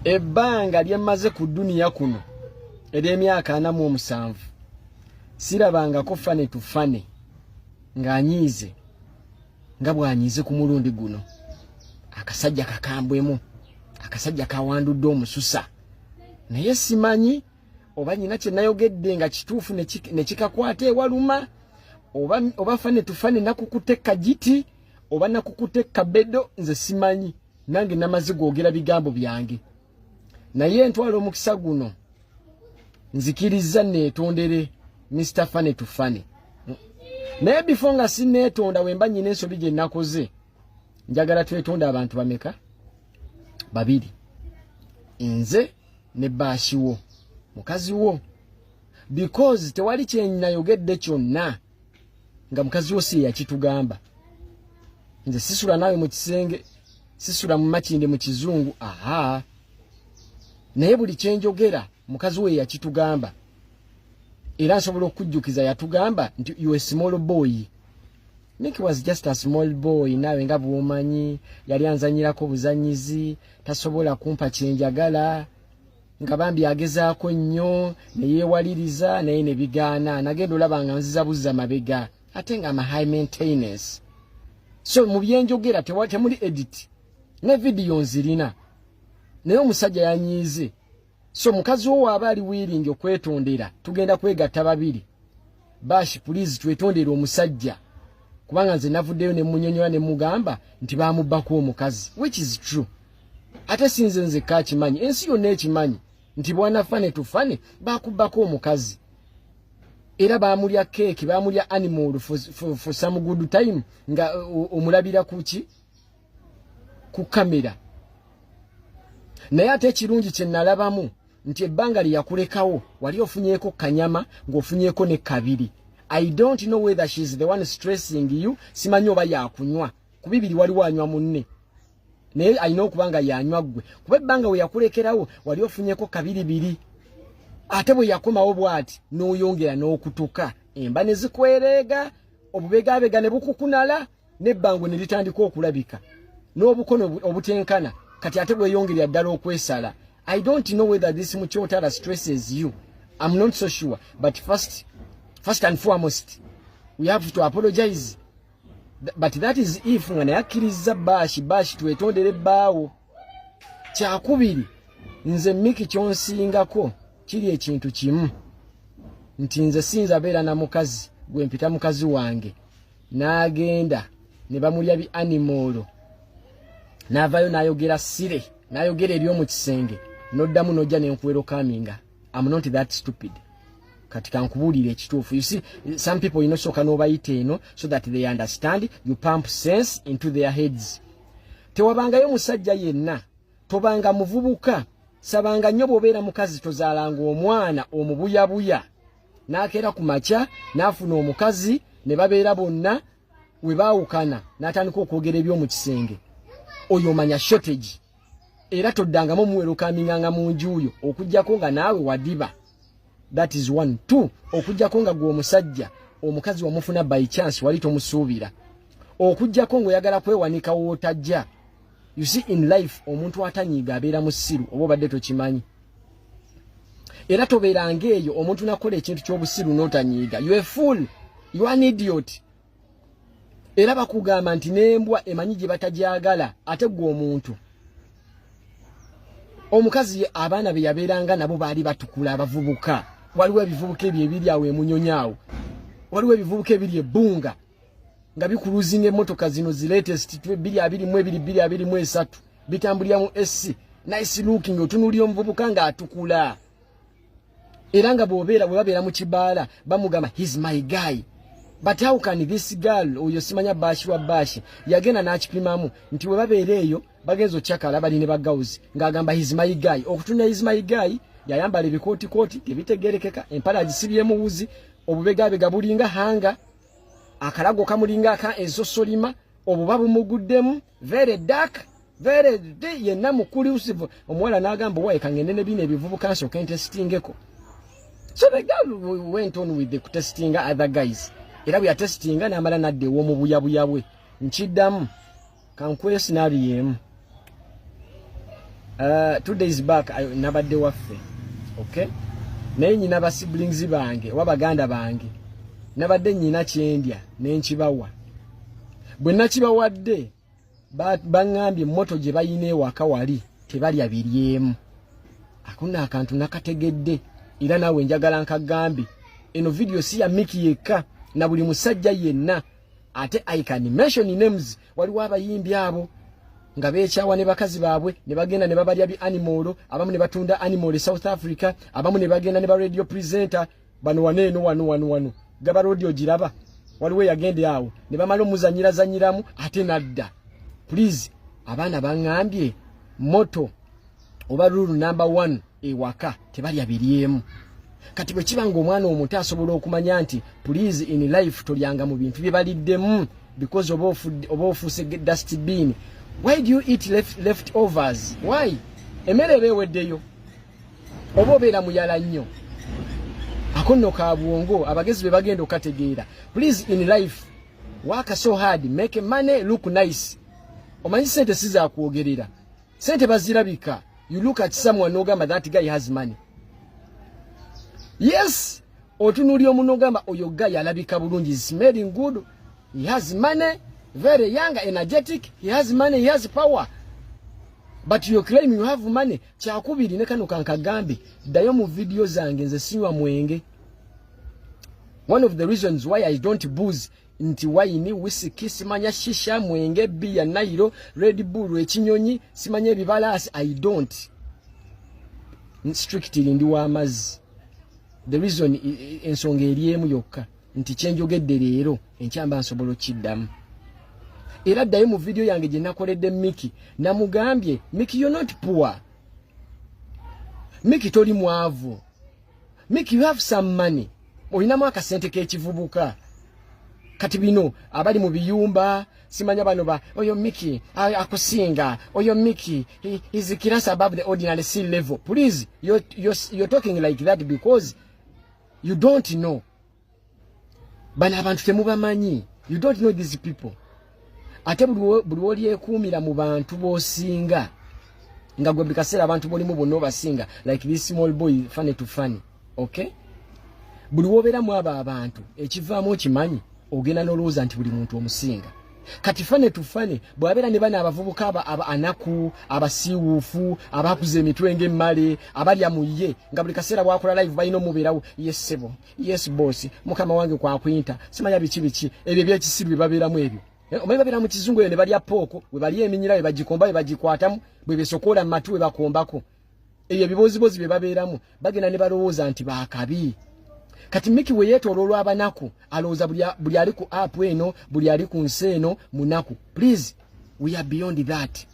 Ebbanga lye mmaze ku dduniya kuno ery'emyaka 47, sirabangako Fane Tufane ng'anyiize nga bw'anyiize ku mulundi guno. Akasajja kakambwemu, akasajja kawandudde omususa, naye simanyi oba nyina kye nayogedde nga kituufu ne kikakwata ewaluma, oba Fane Tufane nakukutte kagiti oba nakukutte kabedo. Nze simanyi, nange namaze gwogera bigambo byange, naye ntwala omukisa guno nzikirizza neetondere Mr Fane Tufane. Naye before nga sineetonda, wemba nyina ensobi gye nakoze, njagala twetonde abantu bameka? Babiri, nze ne baashiwo, mukazi wo, because tewali kyenayogedde kyonna nga mukazi wo si yakitugamba. Nze sisula naawe mu kisenge, sisula mu Makinde mu kizungu, aha, naye buli kyenjogera mukazi we yakitugamba. Era nsobola okujjukiza, yatugamba nti, "You a small boy." Nick was just a small boy. Naawe nga bw'omanyi, yali anzanyirako buzanyizi, tasobola kumpa kyenjagala, nga bambi agezaako nnyo ne yeewaliriza, naye ne bigaana. Nagenda olaba nga nziza buzza mabega, ate nga ama high maintenance. So mu byenjogera temuli edit, ne vidiyo nzirina, naye omusajja yanyiize. So mukazi wo waaba ali willing okwetondera, tugenda kwegatta babiri. Bash, please, twetondere omusajja, kubanga nze navuddeyo ne munyonyola ne mugamba nti bamubbako omukazi, which is true. Ate sinze nzekka akimanyi, ensi yonna ekimanyi nti bwana Fane Tufane bakubbako omukazi, era bamulya keeki, bamulya animal for some good time, nga omulabira kuki ku kamera. Naye ate ekirungi kye nalabamu nti ebbanga lye yakulekawo wali ofunyeeko kanyama, ng'ofunyeeko ne kabiri. I don't know whether she is the one stressing you. Simanyi oba yakunywa ku bibiri, waliwo anywa munne, naye alina okuba nga yanywa ggwe, kuba ebbanga we yakulekerawo wali ofunyeeko kabiri biri. Ate bwe yakomawo bw'ati n'oyongera n'okutuka, emba ne zikwereega, obubegaabega ne bukukunala, n'ebbango ne litandika okulabika n'obukono obutenkana. Kati ate bweyongerera ddala okwesala. I don't know whether this mukyotala stresses you, I'm not so sure, but first and foremost we have to apologize. But that is if nga naye akkiriza. Bashi, bashi, twetondere ebbaawo. Kyakubiri, nze Miki kyonsingako kiri ekintu kimu, nti nze siyinza beera na mukazi gwe mpita mukazi wange, n'agenda ne bamulya bi animal, n'avaayo n'ayogera sire, n'ayogera eby'omu kisenge, n'oddamu n'ojja nenkuwelcominga. I'm not that stupid. Kati kankubuulira ekituufu. You see, some people osooka n'obayita eno so that they understand. You pump sense into their heads. Tewabangayo musajja yenna, tobanga muvubuka, sabanga nnyo bw'obeera mukazi, tozaalanga omwana omubuyabuya n'akeera ku makya n'afuna omukazi ne babeera bonna, we baawukana n'atandika okwogera eby'omu kisenge. Oyo omanya shortage, era toddangamu omuwelcominganga mu njuuyo okugjako nga naawe wadiba. That is one. Two, okugjako nga gwe omusajja omukazi wamufuna by chance, wali tomusuubira, okugjako ng'oyagala kwewanika wootajja. You see, in life omuntu atanyiiga abeera musiru, oba obadde tokimanyi. Era tobeeranga eyo omuntu nakola ekintu ky'obusiru n'otanyiiga. You a fool, you an idiot. Era bakugamba nti n'embwa emanyi gye batagyagala, ate gwe omuntu. Omukazi abaana be yabeeranga nabo baali batukula abavubuka. Waliwo ebivubuka ebyo ebiri awo emunyonyi awo, waliwo ebivubuka ebiri ebbunga nga bicruisinga emmotoka zino zi latest 2022, 2023, bitambulira mu sc, nice looking. Otunuulira omuvubuka ng'atukula, era nga bw'obeera bwe babeera mu kibaala bamugamba, "He's my guy." But how can this girl, oyo simanya Bashi wa Bashi, yagenda n'akipimamu nti bwe babeera eyo bagenza okyakala bali ne bagawuzi, ng'agamba, "He's my guy." Okutunda "He's my guy", yayambala ebikootikooti tebitegerekeka, empale agisibyemu wuzi, obubegabega bulinga hanga, akalago kamulinga aka ensosolima, obuba bumuguddemu, very dark, very yenna mukulusive. Omuwala n'agamba, "Owaye kangende ne bino ebivubuka nsooke ntestingeko." So the girl went on with the testing other guys, era bwe yatestinga n'amala nadda ew'omubuyabuya bwe. Nkiddamu, kankuwe scenario emu. 2 days back nabadde waffe, okay, naye nyina ba siblings bange oba baganda bange, nabadde nyina kyendya nenkibawa. Bwe nakibawadde, baŋŋambye motto gye bayina ewaka wali tebalya biryemu. Akuna akantu nakategedde, era naawe njagala nkagambe. Eno video si ya Miki yekka, na buli musajja yenna. Ate I can mention names. Waliwo abayimbi abo nga beekyawa ne bakazi baabwe ne bagenda ne babalya bi animal, abamu ne batunda animal e South Africa, abamu ne bagenda ne ba radio presenter bano wano eno wano wano wano gaba radio giraba. Waliwo eyagenda awo ne bamala omuzanyirazanyiramu ate nadda. Please, abaana baŋŋambye motto oba rule number one ewaka tebalya biryemu. Kati bwe kiba nga omwana omuto asobola okumanya nti please, in life tolyanga mu bintu bye baliddemu because oba ofuuse dustbin, why do you eat left overs? Why? Emmere eba eweddeyo oba obeera muyala nnyo. Ako nno ka bwongo, abagezi be bagenda okukategeera. Please, in life work so hard, make money, look nice. Omanyi sente si zakwogerera, sente bazirabika. You look at someone nogamba, "That guy has money." Yes, otunuulira omuntu nogamba, "Oyo guy alabika bulungi, smelling good, he has money, very young, energetic, he has money, he has power." But you claim you have money. Kyakubiri, ne kano kankagambe, ddayo mu video zange, nze sinywa mwenge. One of the reasons why I don't booze, nti wine, whisky, simanya shisha, mwenge, bia, nairo, Red Bull, ekinyonyi, simanya ebibalaasi, I don't. Strictly ndi w'amazzi. The reason, ensonga eri emu yokka, nti kyenjogedde leero enkyamba nsobola okiddamu. Era ddayo mu video yange gye nakoledde Miki, namugambye, "Miki, you're not poor. Miki, toli mwavu. Miki, you have some money, olinamu akasente k'ekivubuka." Kati bino abali mu biyumba, simanya bano ba oyo Miki akusinga, oyo Miki is class above the ordinary sea level. Please, you're talking like that because you don't know. Bano abantu temubamanyi. You don't know these people. Ate buli wolyekuumira mu bantu b'osinga, nga gwe buli kaseera abantu bolimu bonna obasinga, like this small boy Funny to Funny, okay, buli wobeeramu abo abantu, ekivaamu okimanyi, ogenda n'olowooza nti buli muntu omusinga. Kati Funny to Funny bw'abeera ne bano abavubuka aba anaku, abasiiwuufu, abakuza emitwe ng'emmale, abalya mu ye, nga buli kaseera bwakola live balina omubeerawo, "Yes ssebo, yes boss, mukama wange kwakwinta," simanya biki biki ebyo ebyekisiru bye babeeramu ebyo. Omanyi babeera mu kizungu eyo ne balya pork, bwe balya eminyira, bwe bagikomba, bwe bagikwatamu, bwe besokoola mu matu, bwe bakombako, ebyo ebibozibozi bye babeeramu, bagenda ne balowooza nti baakabi. Kati Miki we yeetooloolwa abanaku, alowooza buli ali ku app eno, buli ali ku nsi eno munaku. Please, we are beyond that.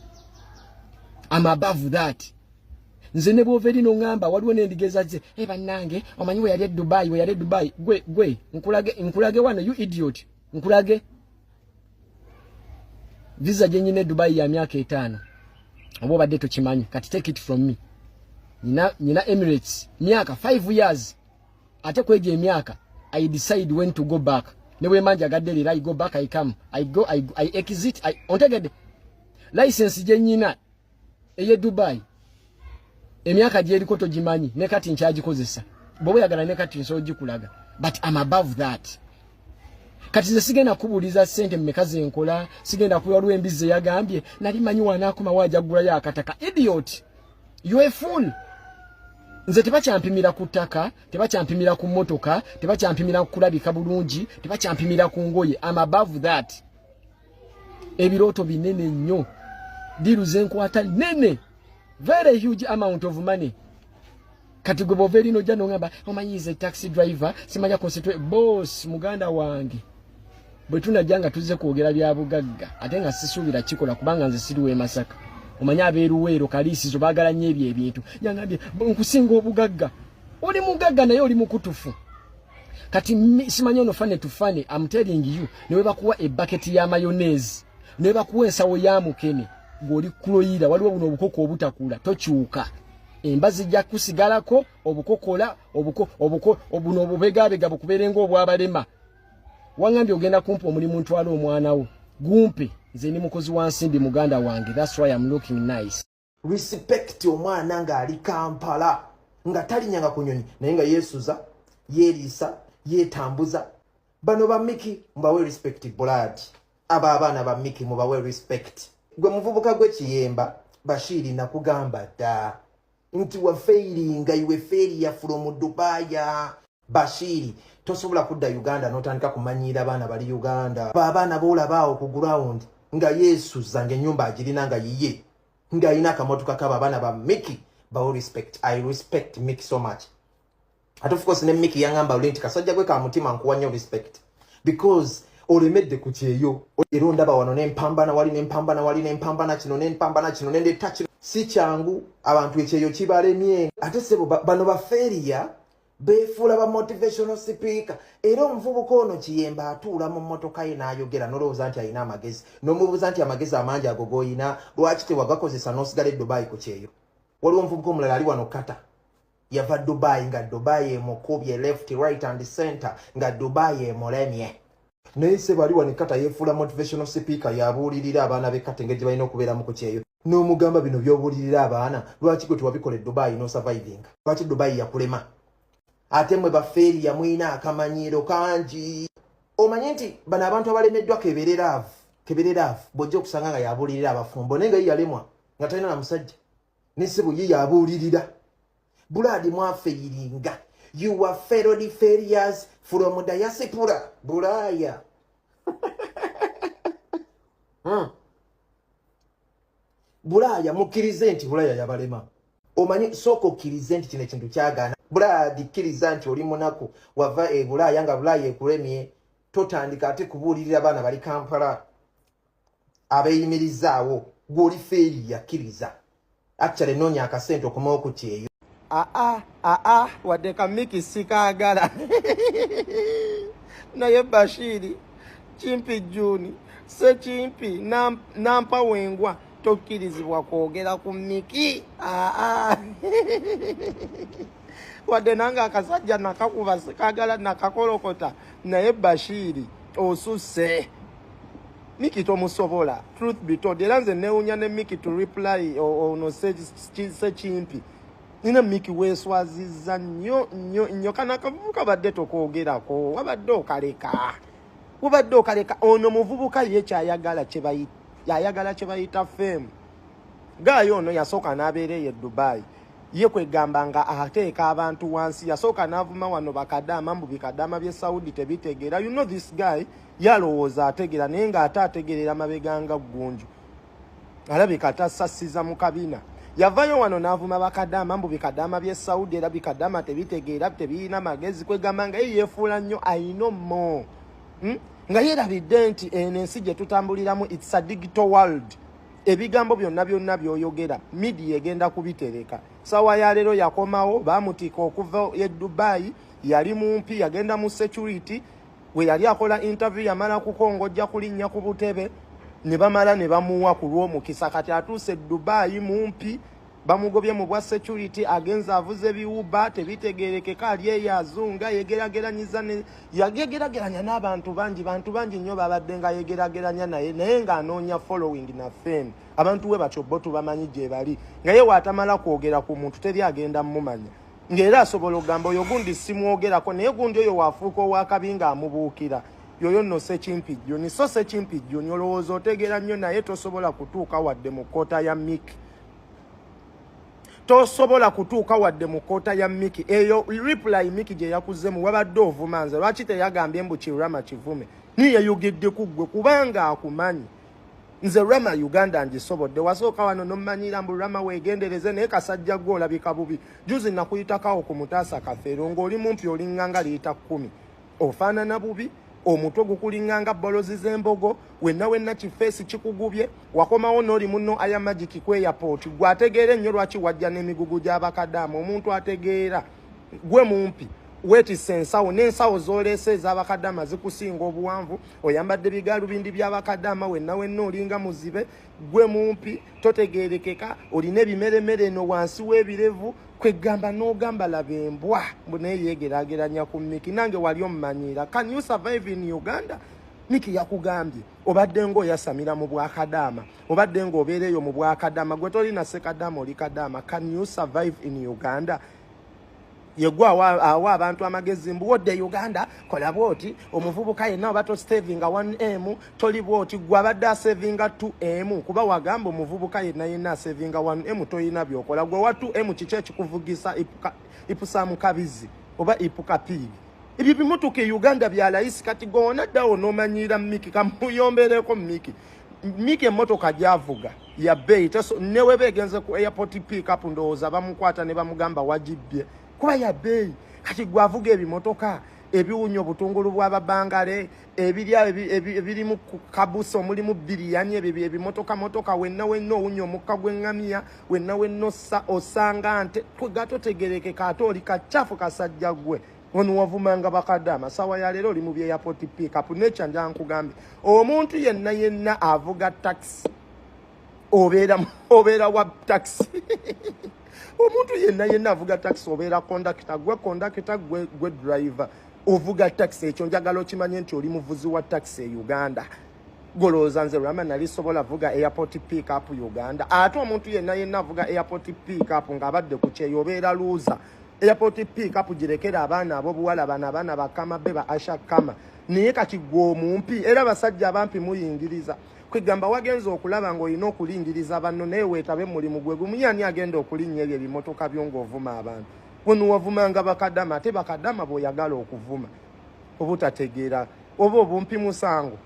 I'm above that. Nze ne bwova eri noŋŋamba waliwo n'endiga ze, "E bannange, omanyi we yali e Dubai, we yali e Dubai." Gwe gwe nkulage, nkulage wano, you idiot, nkulage visa gye nyina e Dubai ya myaka 5. Oba obadde tokimanyi, kati take it from me. Nyina Emirates myaka 5 years, ate kwegyo emyaka I decide when to go back. Ne bwe njagadde leero, I go back, I come, I go, I exit. Ontegedde? License gye nyina eye Dubai emyaka gyeriko togimanyi, ne kati nkyagikozesa. Bw'oba oyagala ne kati nsobola ogikulaga, but I'm above that. Kati nze sigenda kubuuliza ssente mmeka zenkola, sigenda kuba. Waliwo embizzi eyagambye, "Nali manyi wanaakomawo ajaggulayo akataka." Idiot, you a fool. Nze tebakyampimira ku ttaka, tebakyampimira ku mmotoka, tebakyampimira ku kulabika bulungi, tebakyampimira ku ngoye. Am above that. Ebirooto binene nnyo, deal zenkwata nene, very huge amount of money. Kati gwe bwova erino ojja noŋamba, "Omanyize taxi driver, simanya concentrate boss." Muganda wange, bwe tunajja nga tuzze kwogera bya bugagga, ate nga sisuubira kikola kubanga nze siri w'e Masaka. Omanyi abeeruweero kaliisizo baagala nnyo ebyo ebintu. Yangambye, "Nkusinga obugagga." Oli mugagga naye oli mukutufu. Kati simanyi ono Funny to Funny, am telling you, ne bwe bakuwa ebaketi ya mayonnaise, ne bwe bakuwa ensawo ya mukene, ng'oli kuloyira, waliwo buno obukoko obutakula, tokyuka, emba zijja kusigalako, obukokola obuko obuko obuno obubegabega bukubeere ng'obwabalema. Waŋŋambye ogenda kumpa omulimu ntwala omwana wo, gumpe. Nze ndi mukozi wa nsimbi, muganda wange. That's why I'm looking nice. Respect omwana ng'ali Kampala nga talinyanga ku nyonyi, naye nga yeesuza, yeeriisa, yeetambuza. Bano ba Miki mubawe respect. Blood abo abaana ba Miki mubawe respect. Gwe muvubuka gwe Kiyemba Bashiri, nakugamba dda nti wafailinga. Iwe failure from Dubai. Bashiri, tosobola kudda Uganda n'otandika kumanyiira baana bali Uganda. Abaana boolabaawo ku ground nga yeesuza, ng'ennyumba agirina, nga yiye, ng'alina akamotoka kaba, abaana ba Miki bawe respect. I respect Miki so much. Ate of course ne Miki yaŋŋamba luli nti kasajja gwe ka mutima, nkuwa nnyo respect because olemedde ku kyeyo. Era ondaba wano nempambana wali, nempambana wali, nempambana kino, nempambana kino, nendeta kino. Si kyangu, abantu ekyeyo kibalemye. Ate sebo, bano bafailure beefuula ba motivational speaker. Era omuvubuka ono Kiyemba atuula mu mmotoka ye n'ayogera, n'olowooza nti alina amagezi, n'omubuuza nti amagezi amangi ago g'oyina lwaki tewagakozesa n'osigala e Dubai ku kyeyo? Waliwo omuvubuka omulala ali wano Kata, yava Dubai nga Dubai emukubye left, right and center, nga Dubai emulemye. Naye sebo, ali wano e Kata yeefuula motivational speaker, yabuulirira abaana b'e Kata engeri gye balina okubeeramu ku kyeyo. N'omugamba, bino by'obuulirira abaana lwaki gwe tewabikola e Dubai n'osurvivinga? Lwaki Dubai yakulema? Ate mwe bafailure mulina akamanyiiro kangi. Omanye nti bano abantu abalemeddwa, kebereraavu, kebereraavu, bw'ojja okusanga nga yabuulirira abafumbo, naye nga ye yalemwa nga talina na musajja, ne sebo ye yabuulirira. Blood, mwafailinga. You are failed failures from diaspora, Bulaaya. Bulaaya, mukkirize nti Bulaaya yabalema. Omanyi, sooka okkirize nti kino ekintu kyagaana. Blood, kkiriza nti oli munaku, wava e Bulaaya nga Bulaaya ekulemye. Totandika ate kubuulirira baana bali Kampala abeeyimirizaawo. Gw'oli failure, kkiriza. Actually, noonya akasente okomawo ku kyeyo. Aa aa, wadde kamiki sikaagala, naye Bashiri Kimpi Juni Sekimpi nampa wengwa, tokkirizibwa kwogera ku Miki. Aa, wadde nange akasajja nakakuba, sikaagala, nakakolokota, naye Bashiri osusse. Miki tomusobola, truth be told. Era nze newunya ne Miki to reply ono Sekimpi. Nina Miki weeswazizza nnyo nnyo nnyo. Kano akavubuka badde tokwogerako, wabadde okaleka, wabadde okaleka. Ono muvubuka ye kyayagala ayagala kye bayita fame. Gaayo ono yasooka n'abeera eyo e Dubai, ye kwegamba nga ateeka abantu wansi. Yasooka n'avuma wano bakadaama, mbu bikadaama by'e Saudi tebitegeera. You know, this guy yalowooza ategeera, naye ng'ate ategeerera mabega nga ggunju, alabika tasasiza mu kabina. Yavayo wano n'avuma bakadaama, mbu bikadaama by'e Saudi era bikadaama tebitegeera, tebirina magezi. Kwegamba nga ye yeefuula nnyo ayina mo, Nga yeerabidde nti eno ensi gye tutambuliramu, it's a digital world. Ebigambo byonna byonna by'oyogera, media egenda kubitereka. Sawa ya leero yakomawo, bamutika okuva e Dubai, yali mumpi, yagenda mu security we yali akola interview, yamala kukongojja kulinnya ku butebe ne bamala ne bamuwa ku lw'omukisa. Kati atuuse e Dubai mumpi, bamugobye mu bwa security, agenza avuze ebiwuba tebitegerekeka, ali eyo azunga, yegerageranyiza yagegerageranya n'abantu bangi, bantu bangi nnyo babadde nga yegerageranya naye, naye ng'anoonya following na fame. Abantu we batyo bo tubamanyi gye bali, nga ye waatamala kwogera ku muntu teri agenda mumanya, ng'era asobola okugamba oyo gundi simwogerako, naye gundi oyo waafuuka owakabi ng'amubuukira. Yoyo nno Sekimpi Juni. So Sekimpi Juni, olowooza otegeera nnyo, naye tosobola kutuuka wadde mu quarter ya Miki, tosobola kutuuka wadde mu quarter ya Miki. Eyo reply Miki gye yakuzzemu, wabadde ovuma nze, lwaki teyagambye mbu Kirama kivume? Niye yayogedde ku ggwe kubanga akumanyi. Nze Rama Uganda ngisobodde. Wasooka wano nomanyira mbu Rama weegendereze, naye kasajja gwe olabika bubi. Juzi nakuyitakawo ku Mutaasa Kafeero ng'oli mumpi, oliŋŋanga liita 10, ofaanana bubi, omutwe gukuliŋŋanga bolozi z'embogo, wenna wenna kifeesi kikugubye. Wakomawo n'oli munno aya Magic ku airport. Gwe ategeera ennyo, lwaki wajja n'emigugu gy'abakadaama? Omuntu ategeera, gwe mumpi, weetisse ensawo, n'ensawo z'oleese ez'abakadaama zikusinga obuwanvu, oyambadde bigaalubindi by'abakadaama, wenna wenna olinga muzibe. Gwe mumpi totegeerekeka, olina ebimeremere eno wansi w'ebirevu, kwegamba n'ogamba laba embwa mbu naye yeegeraageranya ku Miki. Nange wali omumanyiira. Can you survive in Uganda? Miki yakugambye obadde ng'oyasamira mu bwakadaama, obadde ng'obeera eyo mu bwakadaama. Gwe tolina sekadaama, oli kadaama. Can you survive in Uganda? Yegwe awa abantu amagezi mbu wodde Uganda kola bwoti, omuvubuka yenna oba tosavinga 1m toli bwoti. Gwe abadde asavinga 2m, kuba wagamba omuvubuka yenna yenna asavinga 1m toyina byokola. Gwe wa 2m kiki ekikuvugisa ipusa kabizi oba ipuka piibi? Ebyo bimotoka e Uganda bya layisi. Kati gona ddawo n'omanyiira Miki, kamuyombereko Miki. Miki emmotoka gy'avuga ya bbeeyi, neweba egenze ku airport pickup ndowooza bamukwata ne bamugamba wagibbye, kuba ya bbeeyi. Kati gwe avuga ebimotoka ebiwunya obutungulu bw'ababangale, ebirya ebirimu kabusa omulimu biriyani, ebyo ebimotoka motoka, wenna wenna owunya omukka gw'eŋŋamiya, wenna wenna osanga nte gatotegerekeka, ate oli kacyafu kasajja gwe. Ono wavumanga bakadaama, sawa ya leero oli mu bye airport pickup. Nekya njala nkugambye, omuntu yenna yenna avuga taxi obeera wa taxi. Omuntu yenna yenna avuga taxi obeera kondakita. Gwe kondakita, gwe driver ovuga taxi, ekyo njagala okimanye nti oli muvuzi wa taxi e Uganda. Golowooza nze Rama nali sobola vuga airport pickup Uganda? Ate omuntu yenna yenna avuga airport pickup ng'abadde ku kyeyo obeera loser. Airport pickup girekera abaana ab'obuwala, bano abaana bakama be ba Asha Kama. Naye kati gwe omumpi, era abasajja abampi muyingiriza, kwegamba wagenza okulaba ng'olina okulingiriza banno, naye weetabe mulimu gwe gumu. Yani agenda okulinnya ebyo ebimotoka byo ng'ovuma abantu? Wano wavumanga bakadama, ate bakadama bw'oyagala okuvuma obutategeera oba obumpi musango.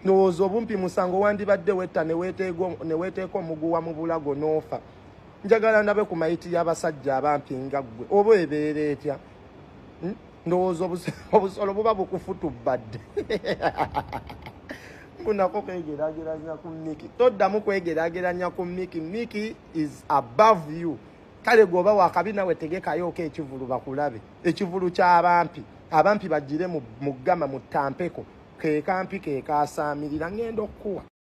Ndowooza obumpi musango, wandibadde wetta ne weeteeka omuguwa mu bulago n'ofa. Njagala ndabe ku mayiti y'abasajja abampi nga ggwe oba ebeera etya. Ndowooza obusolo buba bukufutubbadde mbunako kwegerageranya ku Miki. Toddamu kwegerageranya ku Miki. Miki is above you. Kale gweoba wakabi nawe tegekayoko ekivulu bakulabe, ekivulu ky'abampi. Abampi bagire mu gama mu tampeko kekampi kekasaamirira ngenda okukuwa.